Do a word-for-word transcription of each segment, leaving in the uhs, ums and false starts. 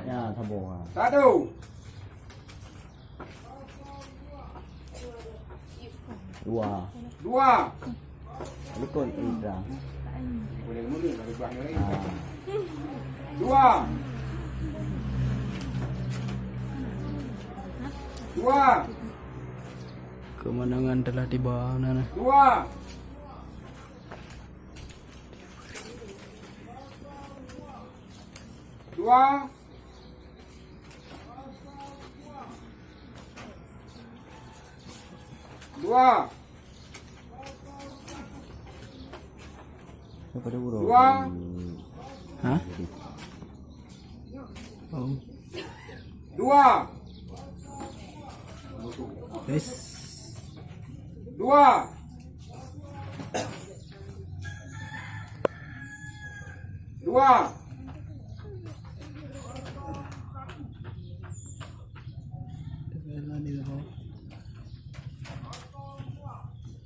Ya, saboh, ha. Satu. Dua. Dua. Likot, eh, dah. Ah. Dua. Dua. Kemenangan telah tiba, nah, nah. Dua. Dua. Dua. Dua. Hah? Oh. Dua. Yes. Dua. Dua.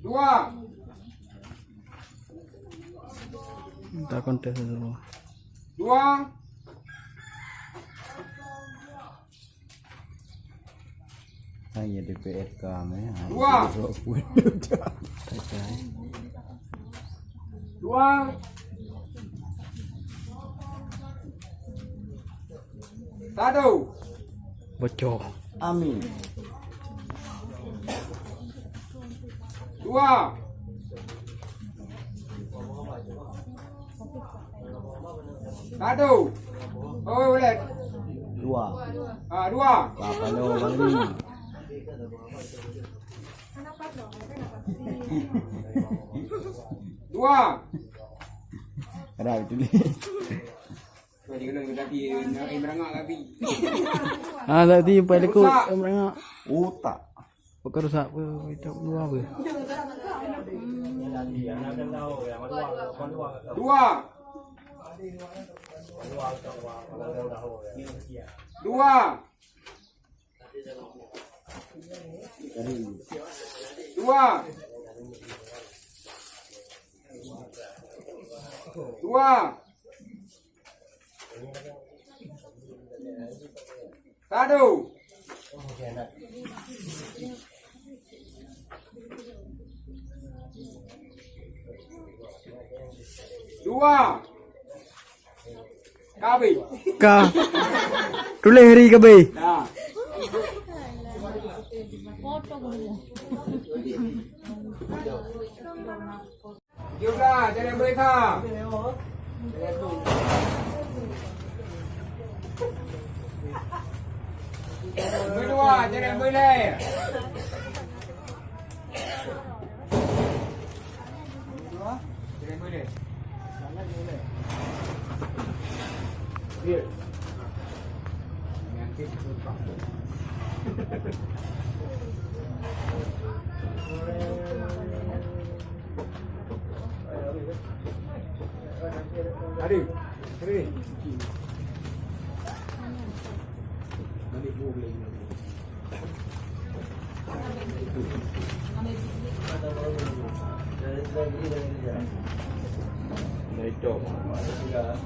Dua. Minta kontes dulu. Dua. Hanya D P R kami, hanya dua. Dua. Satu. Bocor. Amin. Dua. Satu. Oh, boleh. Dua. Ah, dua. Apa lo, Bang Ri? Dua. Ada itu ni. Ah, tadi empat lekuk merengak. Utak. Bukan rusak apa, itu dua apa? Dua. Dua. Dua. Dua. Satu. Dua. Ka habéh. Ka. Tuléh hari ka habéh. Ya. Juga, jangan boleh ka. Kedua, jangan boleh. Ada. Ada ni. Balik dua belas.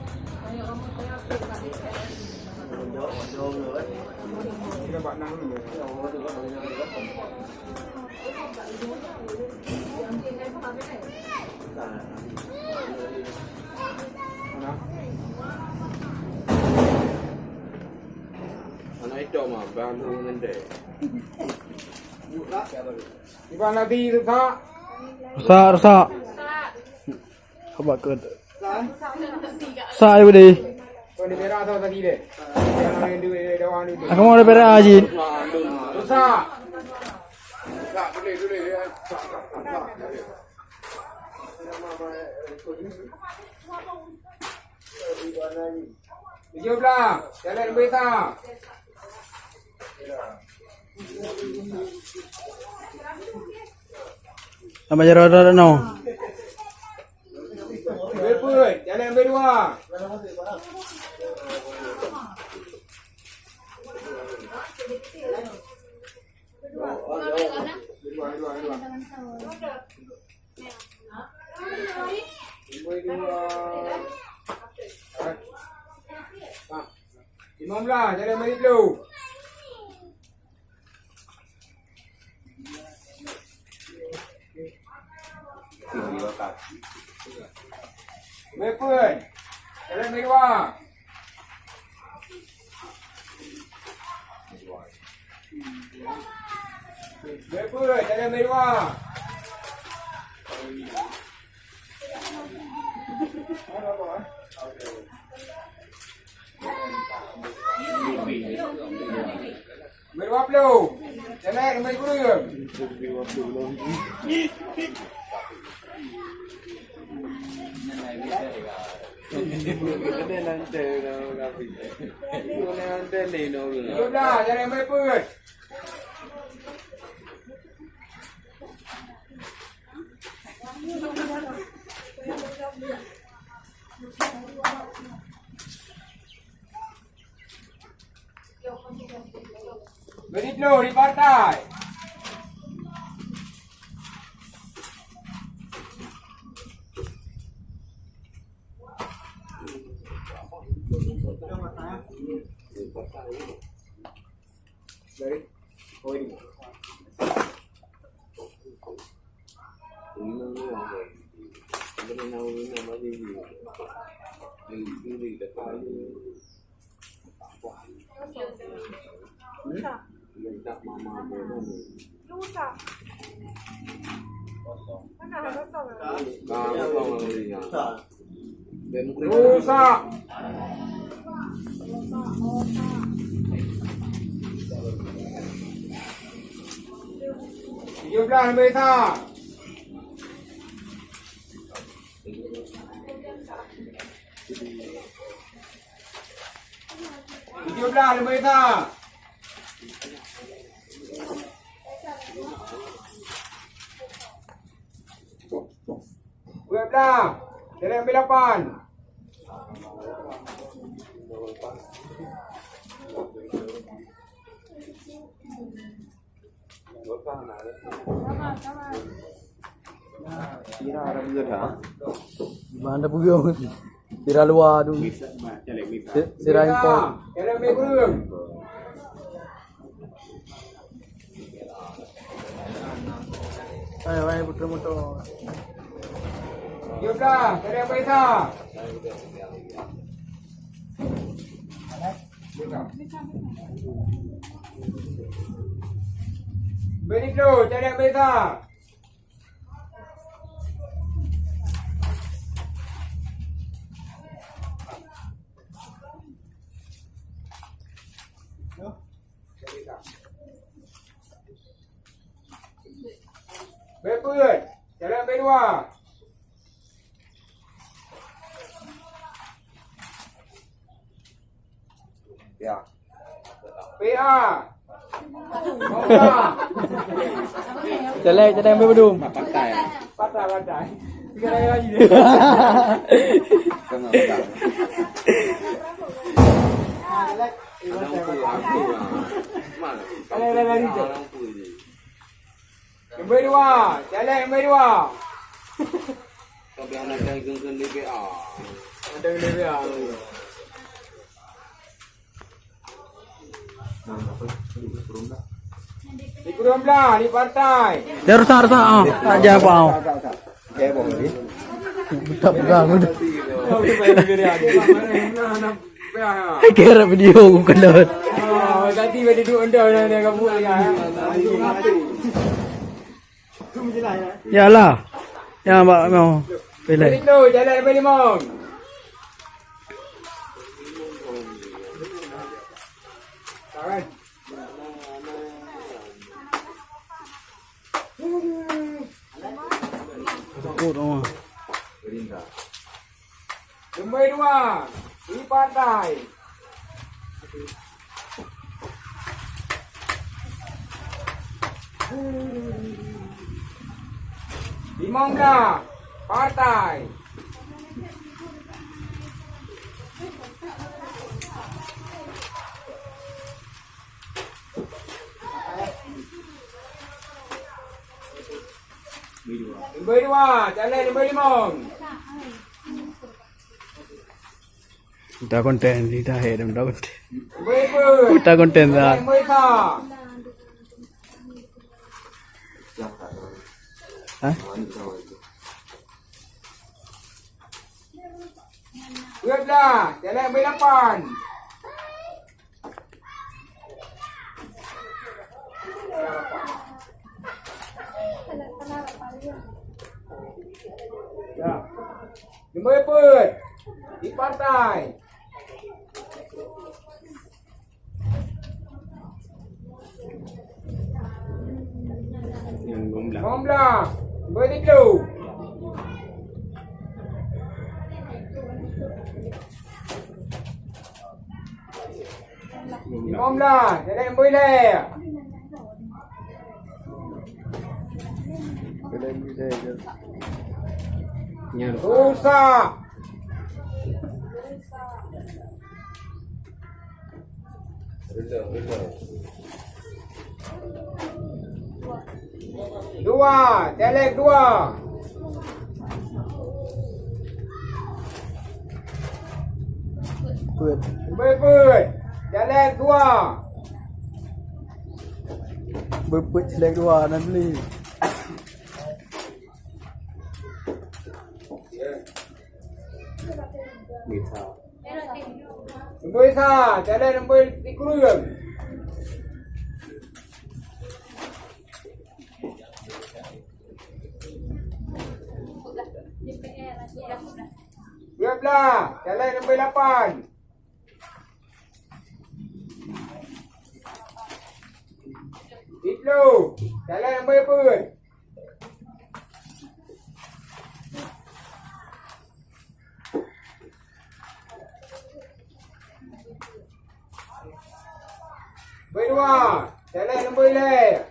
Anak itu mah bang ngendai. Iban lagi rusak. Rusak, rusak. Apa ke? Rusak dia boleh. Kau ni merah tau tadi deh. Yang duit dawan ni. Aku mau ada perak, Haji. Rusak. Rusak, boleh, boleh, ya. Tujuh belas, jalan berita. Nama jalan dah no? Berput, jalan berdua. Limong blah, jalan bagi dulu. Mepun. Jalan bagi dua. Mepun, jalan bagi dua. Nombor dua puluh. Cewek nombor dua puluh. Tujuh belas, cewek nombor dua puluh. Beri dulu di partai. Dari, oh, ini. Rusak. Tujuh belas lebih sa. Tujuh belas lebih sa. Dua belas. Jalan lebih lapan. Sira ada peugah dah. Mana peugah? Sira luar tu. Si-, sira impor. Ayo, ayo, putar motor. Yoga, cari apa itu? Beri dulu, cari apa itu? Bepeuet, jalan berdua. Ya. P A. Moga. Celek, celek, ambil bedung. Patah, patah. Tiga lagi, lagi. Ada orang pun, ada orang pun. Mana? Ada orang lari tu. Nombor dua, caleg nombor dua. Tapi anak yang geng-geng D P A. Ada D P A. Di Kurung Belah, di partai. Dia rusak, rusak, ah. Tak ajar apa, ah. Rusak, rusak, rusak. Dia boh ni. Budak pegang, budak. Kira video aku kena. Ah, tadi pada duduk anda dah, dah gabung ya. Yalah. Ya, bak mau. Pilih. Itu jalan Abang Limong. Takut, oh. Nombor dua, di partai. Limong blah, partai. Nombor dua, caleg nombor limong. Utak konten, di tahe dan utak konten. Utak konten dah. Hah? Dua belas, jalan lapan. Ya. Nombor peuet di partai. Nombor belas. Nombor tiga. Nombor belas, jadi nombor lima. Susah. Dua, caleg dua. Peuet. Peuet, peuet. Caleg dua. Peuet, peuet, caleg dua, nan ni. Bisa. Nombor sa, jalan nombor tiga. Dua belas, jalan nombor lapan. Siplôh, jalan nombor peuet. Nombor dua, jalan nombor lhèe.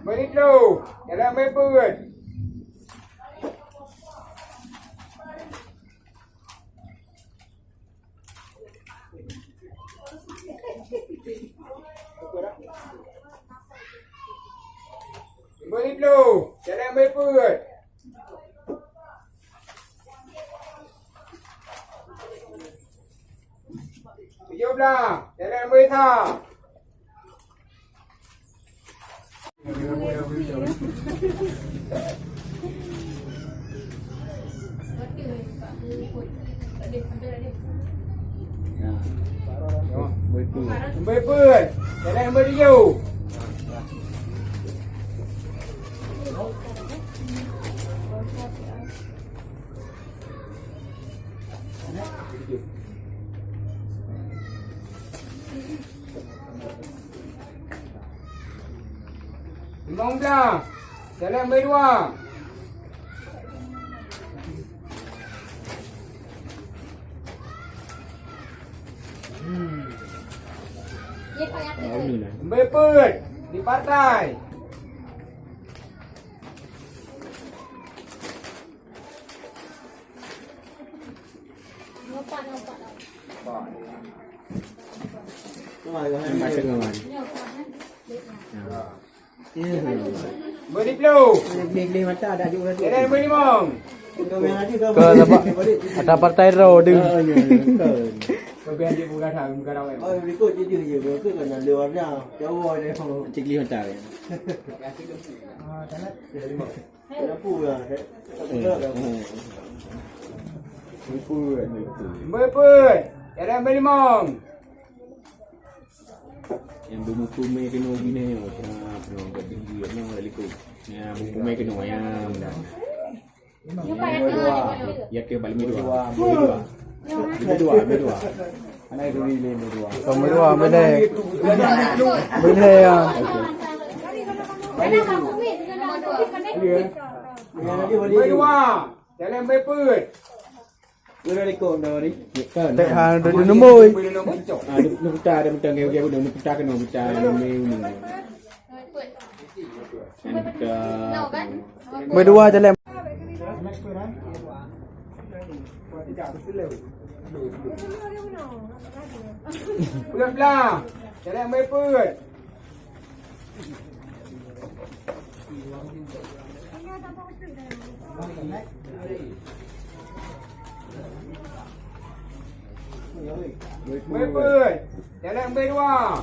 Nombor siplôh, jalan nombor peuet. Lima puluh, jalan baik peuet. Tujuh belas, jalan baik sa. Nombor peuet. Jalan nombor tujuh. Limong blah. Jalan baik dua. Nombor peuet di partai. Nombor siplôh. Gleh-gleh mata dah juk tadi. Jalan nombor limong. Kau nampak ada partai droe tu. Oh, ya, betul. Kau biar dia bukan hal, bukan awal. Oh, berikut je dia je. Berikut kan ada warna. Jawa dia. Cik Lee mata. Ah, tak nak. Nombor peuet. Jalan nombor limong. Nyang beumeupeumé keunoe binèe nyoe, peunoh, peunoh, bak tinggi, peunoh, bak likot. Nyang beumeupeumé keunoe, nyang. Ya, ke bak limong dua. Limong dua. Limong dua, limong dua. Anak itu ni limong dua. Limong dua, boleh. Boleh, ya. Limong dua. Jalan baik peuet. Dua ekor dah ni. Kan. Tak, ha, dua, dua nombor. Ah, dia, dia putar, dia putar, dia, dia, dia putar kena putar ni, ni. Kan putar. Nombor dua jalan. Peuet blah. Jalan baik peuet. Betul. Jalan berdua.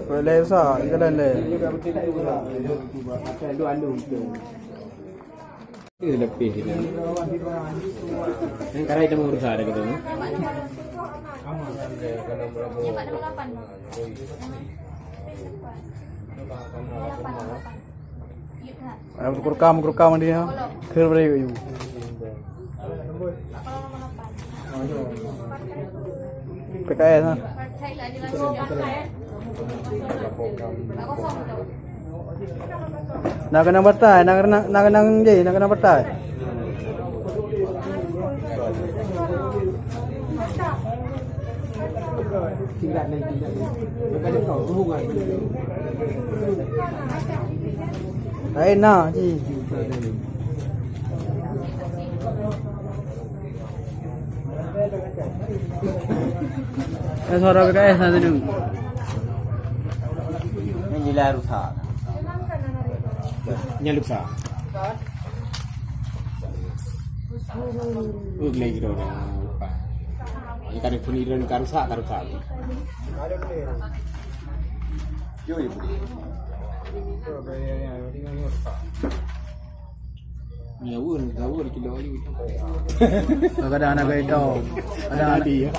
Boleh sa, jalan deh. Eh, lebih kita. Kan karai temu berusaha ada ketemu. Ayo, kurkam, kurkam dia. Kher beri yuk. P K S, ha? Na keunong partai, na keunong, na keunong je, na keunong partai. Lain na ji. Eh, suara P K S na tadi. Nyan jila rusak. Nyan rusak. Uh, gelai kira dah. Ini kan pun idon ka rusak, ka rusak. Yo, yo. Nyawa, nyawa di kilo ayu. Kadang anak gaitau. Kadang anak dia.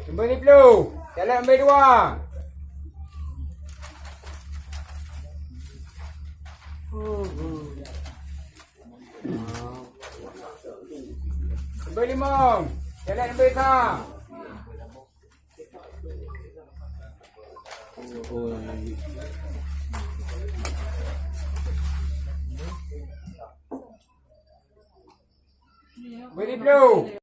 Nombor lima puluh. Jalan nombor dua. Nombor lima. Jalan nombor sa. Nombor lima puluh.